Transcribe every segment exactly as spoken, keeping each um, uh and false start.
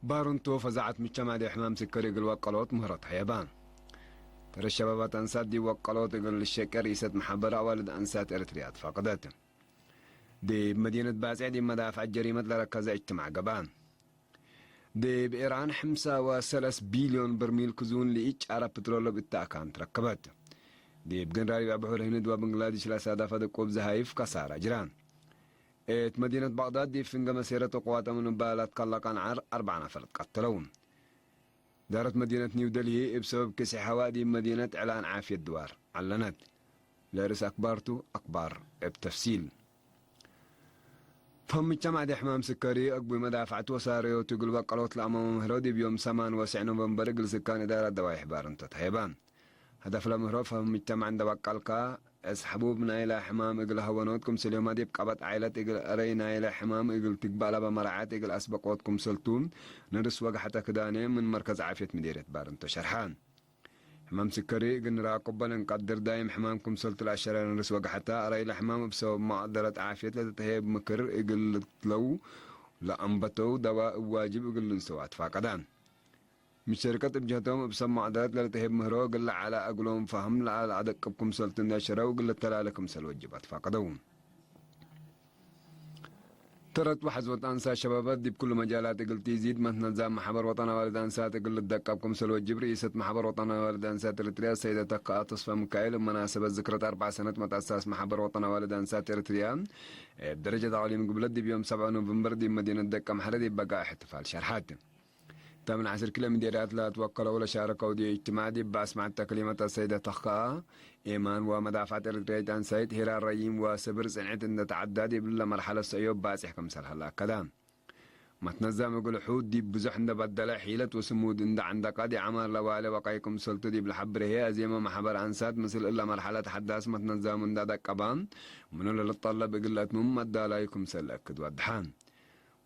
ባርንቶ ፈዛዐት ምጅተማዕ ዲብ ሕማም ስከሪ እግል ወቀሎት ምህረት ሀየባ። ተረት ሸባባት አንሳት ዲብ ወቀሎት እግል ልሸቄ ርኢሰት መሐበር አዋልድ አንሳት ኤረትርያ ትፋቀደት። ዲብ መዲነት ባጼዕ ዲብ መዳፍዐት ጀሪመት ለረከዘ እጅትማዕ ገብአ። ዲብ ኢራን ሕምሳ ወሰለስ ቢልዮን በርሚል ክዙን ለኢጫረ ፕትሮል እብ እተ አካን ትረከበት። ዲብ ግንራር ሪብዐ ብሑር ህንድ ወብንግላዴሽ ለሳዳፈ ድቁብ ዘሃይፍ ከሳረ ጅራ። እት መዲነት ባግዳድ ዲብ ፍንገ መሴረት ወቅዋተ ምን እባ ለትከለቀ አንዓር አርበዕ ነፈር ትቀተለው። እዳረት መዲነት ኒው ደልሂ እብ ሰበብ ክሴ ሐዋ ዲብ መዲነት ዕላን ዓፍየት ድዋር ዐለነት። ለርእስ አክባር ቱ፣ አክባር እብ ተፍሲል። ፈም ምጅተማዕ ዲብ ሕማም ስከሪ አግቡይ መዳፍዐት ወሳረዮት እግል በቀሎት ለአመመ ምህረው ዲብ ዮም ሰማን ወስዕ ኖቨምበር እግል ስካን እዳራት ደዋይሕ ባርንቶ ተሀይባ። ሀደፍ ለምህሮ ፈም ምጅተማዕ እንደ በቀልከ፣ እስ ሐቡብ ናይለ ሕማም እግል ሀወኖት ክምሰልዮመ ዲብ ቀበት ዓይለት እግል አረይ ናይለ ሕማም እግል ትግበእ ለበ መራዐት እግል አስበቆት ክምሰልቱ፣ ነርስ ወገሐተ ክዳኔ ምን መርከዝ ዓፍየት ምዴርየት ባርንቶ ሸርሐ። ሕማም ስከሪ እግል ንራቅቦ ለእንቀድር ዳይም ሕማም ክምሰልቱ ለአሸረ ነርስ ወገሐተ፣ አረይ ለሕማም እብ ሰበብ መቅደረት ዓፍየት ለትትሀየብ ምክር እግል ልትለው ለአንበተው ደዋ እብ ዋጅብ እግል ልንሰው አትፋቀደ። ምሸርቀት እብ ጀህቶም እብ ሰብ መቅደረት ለልትሄብ ምህሮ እግል ለዐለ እግሎም ፈህም ለአደቅብ ክምሰልቱ እንዴ ሸረው እግል ልተላለ ክምሰል ወጅብ አትፋቀደው። ተረት ወሐዝወት አንሳት ሸባባት ዲብ ኩሉ መጃላት እግል ቲዚድ መትነዛም መሐበር ወጠን አዋልድ አንሳት እግል ልደቀብ ክምሰል ወጅብ ርኢሰት መሐበር ወጠን አዋልድ አንሳት ኤረትርያ ሰይደ ተከአ ተስፋ ሚካኤል እብ መናሰበት ዝክረት አርበዕ ሰነት መትአሳስ መሐበር ወጠን አዋልድ አንሳት ኤረትርያ እብ ደረጀት አቅሊም ግብለት ዲብ ዮም ሰብዐ ኖቨምበር ዲብ መዲነት ደቀ መሐረ ዲብ በጋእ እሕትፋል ሸርሐት። እተ ምን ዐስር ኪሎ ምዴርያት ለትወከለው ለሻረከው ዲብ እጅትማዕ ዲብ አስመዐተ ከሊመት አሰይደ ተከአ፣ ኤማን ወመዳፍዐት ኤረትርያይት አንሳይት ሄራር ረዪም ወሰብር ጽንዕት እንዴ ተዐዳ ዲብለ መርሐለት ሰእዮብ ባጽሕ ክምሰል ሀለ አከደ። መትነዛም እግል ሑድ ዲብ ብዙሕ እንዴ በደለ፣ ሒለት ወስሙድ እንዴ ዐንደቀ፣ ዲብ ዐማር ለዋሌ ወቀይ ክምሰልቱ ዲብ ለሐብር ህዬ፣ አዜመ መሐበር አንሳት ምስል እለ መርሐለት ሐዳስ መትነዛሙ እንዴ ደቀበ፣ ምኑ ለልጠለብ እግል ለአትምም መዳላዩ ክምሰል ለአክድ ወድሐ።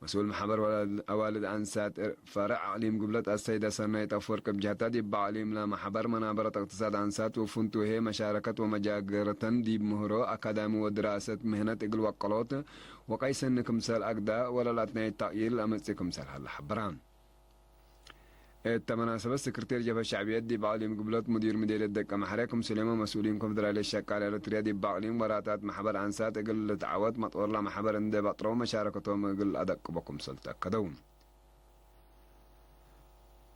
መስኡል መሐበር ወለ-፣ አዋልድ አንሳት ፈርዕ አቅሊም ግብለት አሰይደ ሰናይት አፈወርቅ እብ ጀህታ፣ ዲብ አቅሊም ለመሐበር መናበረት እቅትሳድ አንሳት ወፍንቱሄ መሻረከት ወመጃገረተን ዲብ ምህሮ አካዳሚ ወድራሰት ምህነት እግል ወቀሎት ወቀይ ሰኒ ክምሰል አግዳ ወለላትናይ ተቅይር ለአመጽእ ክምሰል ሀለ ሐበራ። እተ መናሰበት፣ ስክርቴር ጀብሀት ሸዕብየት ዲብ አቅሊም ግብለት፣ ሙዲር ምዴርየት ደቀ መሐረ፣ ክምሰሌመ መስኡሊን ኮንፈደራልየት ሸቃል ኤረትርያ ዲብ አቅሊም ወራታት መሐበር አንሳት እግል ልትዐወት መጦርላ መሐበር እንዴ በጥረው መሻረከቶም እግል አደቅቦ ክምሰል ተአከደው።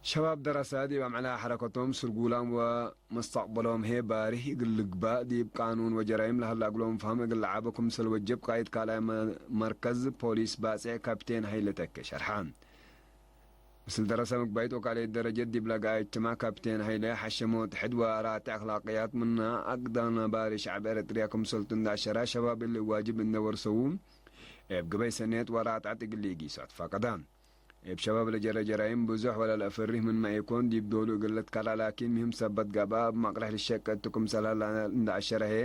ሸባብ ደረሰ ዲብ አምዕለ ሐረከቶም ስርጉላም ወመስተቅበሎም ህዬ ባሪህ እግል ልግባእ ዲብ ቃኑን ወጀራይም ለሀለ እግሎም ፈሀም እግል ለዓቦ ክምሰል ወጅብ ቃይድ ካልኣይ መ-፣ መርከዝ ፖሊስ ባጼዕ ካፒቴን ሀይለ ተኬ ሸርሐ። ምስል ደረሰ ምግባይት ወካልኤት ደረጀት ዲብ ለገአ እጅትማዕ ካፕቴን ሀይለ ሐሸሞት ሕድ ወአራቲ አክላቅያት ምነ አግዳ ነባሪ ሸዐብ ኤረትርያ ክምሰልቱ እንደ አሸራ፣ ሸባብ እሊ ዋጅብ እንደ ወርሰዉ እብ ግበይ ሰኔት ወራትዐት እግል ኢጊሱ አትፋቀደ። እብ ሸባብ ለጀረ ጀራይም ብዙሕ ወለለአፈሪህ ምንመ ኢኮን፣ ዲብ ዶሉ እግል ልትከላ ላኪን ምህም ሰበት ገብአ፣ እብ መቅርሕ ልሸቄ እቱ ክምሰል ሀለ እንደ አሸረ ህዬ፣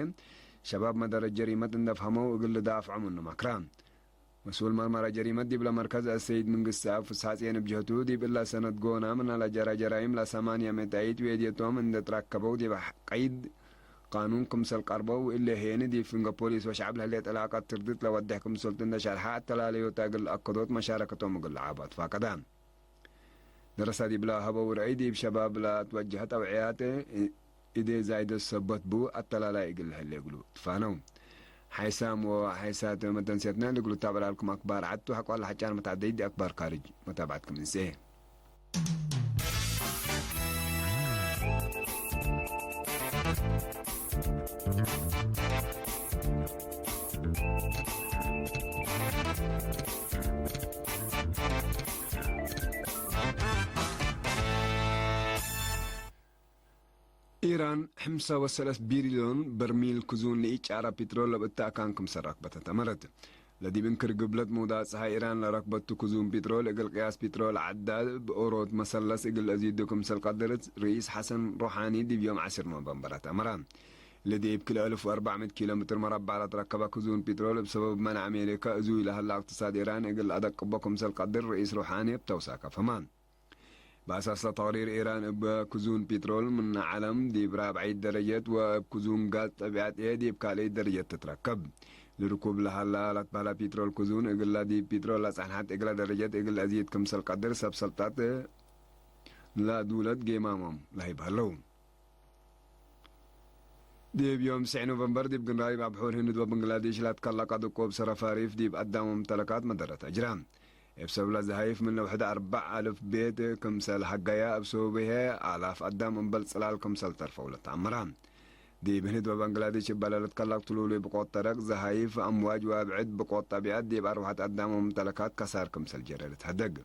ሸባብ መደረት ጀሪመት እንደ ፈሀመው እግል ልዳፍዖ ምኑ መክረ። መስኡል መርመረ ጀሪመት ዲብለ መርከዝ አሰይድ መንግስትአብ ፍስሐጽየን እብ ጀህቱ፣ ዲብ እለ ሰነት ጎና ምነ ለጀረ ጀራይም ለሰማንየ ምእት ዌድየቶም እንዴ ትረከበው ዲብ ቀይድ ቃኑን ክምሰል ቀርበው፣ እለ ሄኒ ዲብ ፍንገ ፖሊስ ወሸዐብ ለህሌት ዕላቀት ትርድት ለወዴሕ ክምሰልቱ እንዴ ሸርሐ፣ አተላለዮተ እግል ለአከዶት መሻረከቶም እግል ለዓቡ አትፋቀደ። ደረሰ ዲብለ ሀበው ረአይ፣ ዲብ ሸባብ ለትወጀሀ ተውዕያት እዴ ዛይደት ሰበት ቡ፣ አተላላይ እግል ለህሌ እግሉ ትፋነው። ሓይሳም ወሓይሳት መተንስየትነ ለእግሉ ታበላልኩም አክባር ዐድ ቱ፣ ሐቆ ለሐጫር መትዐደይት ዲብ አክባር ካርጅ መታብዐትኩም እንሴ። ኢራን ሕምሳ ወሰለስ ቢልዮን በርሚል ክዙን ለኢጫረ ፒትሮል ለብእተ አካን ክምሰል ረክበተ ተአመረት። ለዲብ እንክር ግብለት መውዳቅ ጸሓይ ኢራን ለረክበቱ ክዙን ፒትሮል እግል ቅያስ ፒትሮል ዐዳ ብኦሮት መሰለስ እግል አዚዱ ክምሰል ቀድር ርኢስ ሐሰን ሮሓኒ ዲብ ዮም ዐስር ኖቨምበር አትአመረ። ለዲብ ክልኤ አልፍ ወአርበዕ ምእት ኪሎ ሜትር መረበዕ ለትረከበ ክዙን ፒትሮል እብ ሰበብ መን አሜሪከ እዙይ ለሀላ እቅትሳድ ኢራን እግል አደቅቦ ክምሰል ቀድር ርኢስ ሮሓኒ እብ ተውሳከ ፈህመ። በአሳስ ለተቅሪር፣ ኢራን እብ ክዙን ፒትሮል ምነ ዐለም ዲብ ራብዐይት ደረጀት ወእብ ክዙን ጋዝ ጠቢዐት ኤ ዲብ ካልአይት ደረጀት ትትረከብ። ልርኩብ ለሀላ ለትበህለ ፒትሮል ክዙን እግላ ዲብ ፒትሮል ለጸንሐት እግለ ደረጀት እግል አዝይድ ክምሰል ቀድር ሰብ ሰልጣት ለዱለት ጌማሞም ለህይብ ሀለው። ዲብ ዮም ስዕ ኖቨምበር ዲብ ግንራይ እብ አብሑር ህንድ ወብንግላዴሽ ለትከለቀ ድቁብ ሰረፋሪፍ ዲብ አዳም ወምተለካት መደረት አጅራ። እብ ሰብለ ዘሀይፍ ምን ለውሕድ አርበዕ አልፍ ቤት ክምሰል ሀገያ፣ እብ ሰበብሄ አላፍ አዳም እምበል ጽላል ክምሰል ተርፈው ለተአመራ። ዲብ ህንድ ወበንግላዴሽ እበ ለልትከለቅ ትሉሉይ ብቆት ተረቅ ዘሀይፍ፣ አምዋጅ ወአብዕድ ብቆት ጠቢዐት ዲብ አርወሐት አዳም ወምተለካት ከሳር ክምሰል ጀረ ልትሀደግ።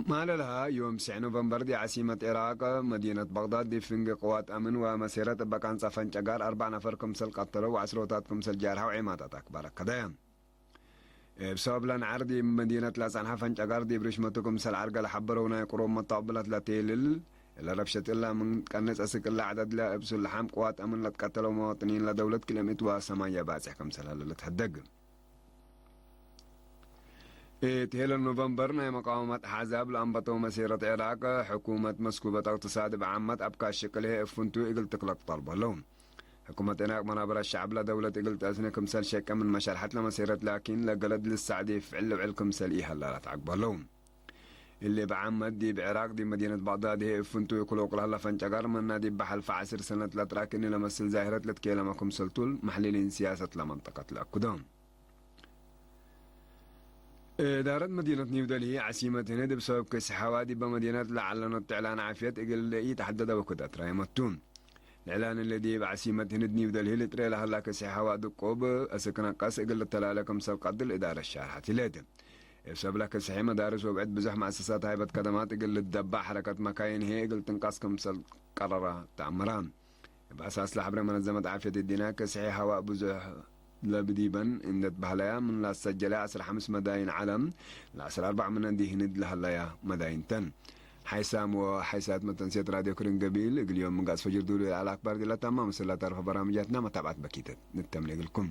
ማለልሃ ዮም ስዕ ኖቨምበር ዲ ዓሲመት ዒራቅ መዲነት በግዳድ ዲ ፍንጌ ቅዋት አምን ወመሴረት እበ ቃንጻ ፈንጨጋር አርበዕ ነፈር ክምሰል ቀተለው ወዐስሮታት ክምሰል ጃርሐው ዔማታት አክባር አከደየ። እብ ሰበብ ለንዓር ዲብ መዲነት ለጸንሐ ፈንጨጋር ዲብ ርሽመቱ ክምሰል ዐርገ ለሐበረው ናይ ቅሩብ መተቅብለት ለቴልል እለ ረብሸት እላ ምን ቀንጽ አስክ እለ ዐደድ ለእብ ሱልሓም ቅዋት አምን ለትቀተለው መዋጥኒን ለደውለት ክልኤ ምእት ወሰማንያ ባጽሕ ክምሰል ሀለ ልትሐደግ። እት ሄለ ኖቨምበር ናይ መቃወመት አሕዛብ ለአንበተው መሴረት ዒራቅ፣ ሕኩመት መስኩበት እቅትሳድ እብ ዓመት አብካሽ ሽቅል ህዬ እብ ፍንቱይ እግል ትክለቅ ጠልቦ ለው። ሕኩመት ዒራቅ መናብረት ሸዕብ ለደውለት እግል ተአስነ ክምሰል ሸቄ ምን መሸርሐት ለመሴረት ላኪን፣ ለገለድ ልሳዕድ ፍዕል ልውዕል ክምሰል ኢሀላ ለትዐግቦ ለው። እሊ እብ ዓመት ዲብ ዒራቅ ዲብ መዲነት በግዳድ ህዬ እብ ፍንቱይ ክሎቅ ለህለ ፈንጨጋር መና ዲብ በሐልፈ ዐስር ሰነት ለትራክኒ ለመስል ዛሂረት ለትኬለመ ክምሰል ቱ፣ መሕልሊን ሲያሰት ለመንጠቀት ለአክዶ። እዳረት መዲነት ኒው ደልሂ፣ ዓሲመት ህንድ፣ እብ ሰበብ ክስሐዋ ዲበ መዲነት ለዐለኖት ትዕላን ዓፍየት እግል ኢተሐደደ ወክድ አትራየመቱ። ለዕላን እሊ ዲብ ዓሲመት ህንድ ኒው ደልሂ ልጥሬ ለሀላ ክስሐዋ ድቁብ አስክ ነቀስ እግል ልተላለ ክምሰል ቀድር እዳረት ሻርሐት ህሌት። እብ ሰብለ ክስሐ መዳርስ ወብዕድ ብዙሕ መአሰሳት ሃይበት ከደማት እግል ልትደባእ ሐረከት መካይን ህዬ እግል ትንቀስ ክምሰል ቀረረ ተአመረ። እብ አሳስ ለሐብረ መነዘመት ዓፍየት እዲነ፣ ክስሐ ሀዋእ ብዙሕ ለብዲበን እንዴ ትበህለያ፣ ምን ለአሰጀለ ዐስር ሐምስ መዳይን ዐለም፣ ለዐስር አርበዕ ምነ ዲብ ህንድ ለሀለያ መዳይን ተን። ሓይሳም ወሓይሳት መተንስየት ራድዮ ክርን ገቢል፣ እግል ዮም ምንጋጽ ፈጅር ዱሉ ለዐለ አክባር ዲብ ለተማም ምስል ለተርፈ በራምጃትና መታብዐት በኪተት ንተምኔ እግልኩም።